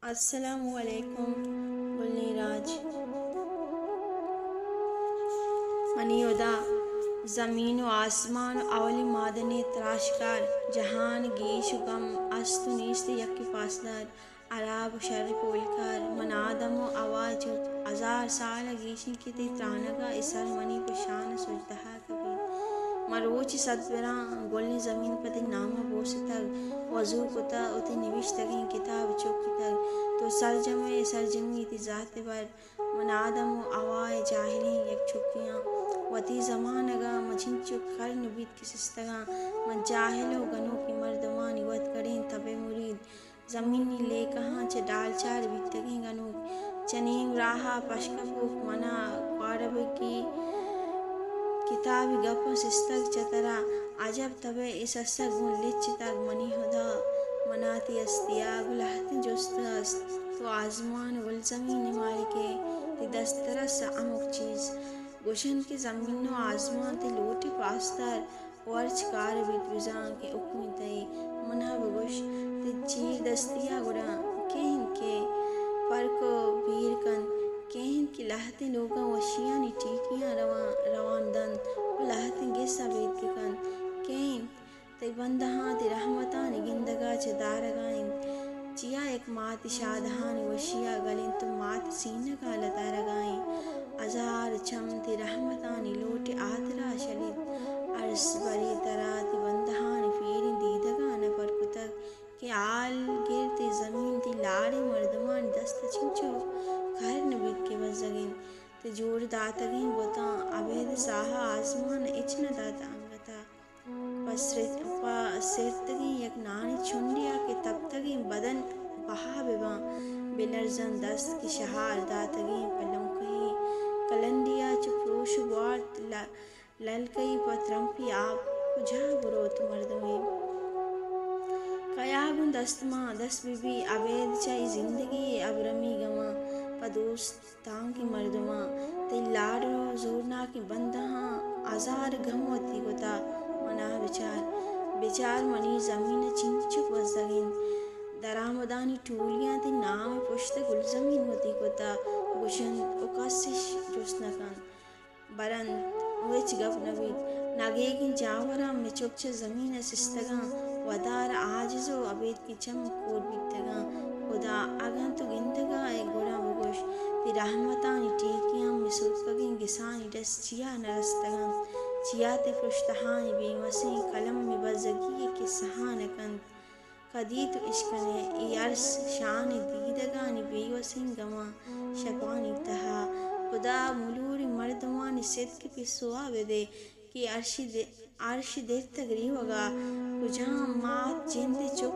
السلام علیکم گلیں راج۔ منی ہدا، زمین و آسمان و اولی مادنے تراشکار، جہان گیش و گم است و نیست یکی پاسدار، عراب و شر پولکار، من آدم و حوا چو ہزار سال گیشیں کہ تئی ترانگا اے سر منی پہ شان سجدہا کپیت۔ من روچے صد براں گلیں زمین پہ تئی ناما بوستگ، وضو کتہ و تئی نوشتگیں کتاب چکتگ۔ تو سرجم ئے، سرجمی تئی ذات بر۔ من آدم و حوا ء جاہلیں یک چکے آں۔ وتی زمانگا من چنچو کرن بیت کہ سستگاں۔ من جاہل و گنوکیں مردمانی وتگڑیں تب ء مرید۔ زمینی لیکہاں چہ ڈالچار بیتگیں گنوک، چہ نیم راہا پشکپوک، منا کواربگی کتابی گپاں سستگ چہ ترا۔ عجب تبے اے سسگ گوں لچتگ۔ منی ہدا، منا تئی ہستیا گوں لہتیں جست است۔ تو آزمان و گلزمین مالکے، تئی دسترس ہمک چیز۔ گوشنت کہ زمین و آزمان تئی لوٹی پاسدار۔ و ہرچ کار بیت بزاں کہ حکم تئی۔ منا بگوش، تئی چیر دستیا گڑا کئے انت کہ پرک و بیر کنت؟ کئے انت کہ لہتیں لوگاں وشیانی ٹیکیاں روان، روان دنت و لہتیں گس ابید بکنت؟ کئے انت تئی بندہاں تئی رحمتانی گندگا چہ دارگا انت؟ چیا یک ماتے شادہانی وشیا گل انت و مات سینگا لتارگا انت؟ ہزار چم تئی رحمتانی لوٹ ء ہاترا شلیت۔ ارس برے ترا تئی بندہانی پیریں دیدگاں نپر کتگ کہ حال گر تئی زمین تئی لاڑیں مردمانی دست ء چنچو کرن بیت کہ بزگ انت۔ تئی جوڑ داتگیں بتاں ابید ساہ ء آزمان ء ہچ نہ دات انگت ء۔ پہ سرت-، پہ سرتگیں یک نانی چنڈے ء کہ تپتگیں بدن بہا بہ باں، بہ لرزاں دست کہ شہار داتگیں پہ لنکہی کلنڈے ء چہ پروش بوارت ل-، للکہی پہ ترمپی آپ کجا بروت مردمے؟ کیا گوں دست ماں دست بہ بی ابید چہ اے زندگی ء ابرمی گماں پہ دوست تانکہ مردماں تئی لاڈ و زورناکیں بندہاں ہزار گم وتی کتا۔ منا بچار، بچار منی زمین چنچک بزگ انت۔ درآمدانی ٹولیاں تئی نام پشت گلزمین وتی کتا۔ گوشنت و کس اش جست نہ کنت۔ برنت و ہچ گپ نہ بیت۔ نگیگیں جاوراں مچک چہ زمین ء سستگاں، ودار ء عاجز و ابید کہ چم کور بیتگاں۔ ہدا، اگاں تو گندگا ئے گڑا بگوش، تئی رحمتانی ٹیکیاں مئے سوتکگیں گسانی ڈس چیا نہ رستگ انت؟ چیا تئی پرشتہانی بے مسیں قلم مئے بزگی ء کسہاں نہ کنت؟ کدی تو اشکنئے اے ارس شان دیدگانی بے وسیں گماں شپانی تہا؟ ہدا، ملوریں مردمانی صدق پہ سوہا بدے کہ ارشی دے ارش درتگ گریوگا، کجام مات جندے چک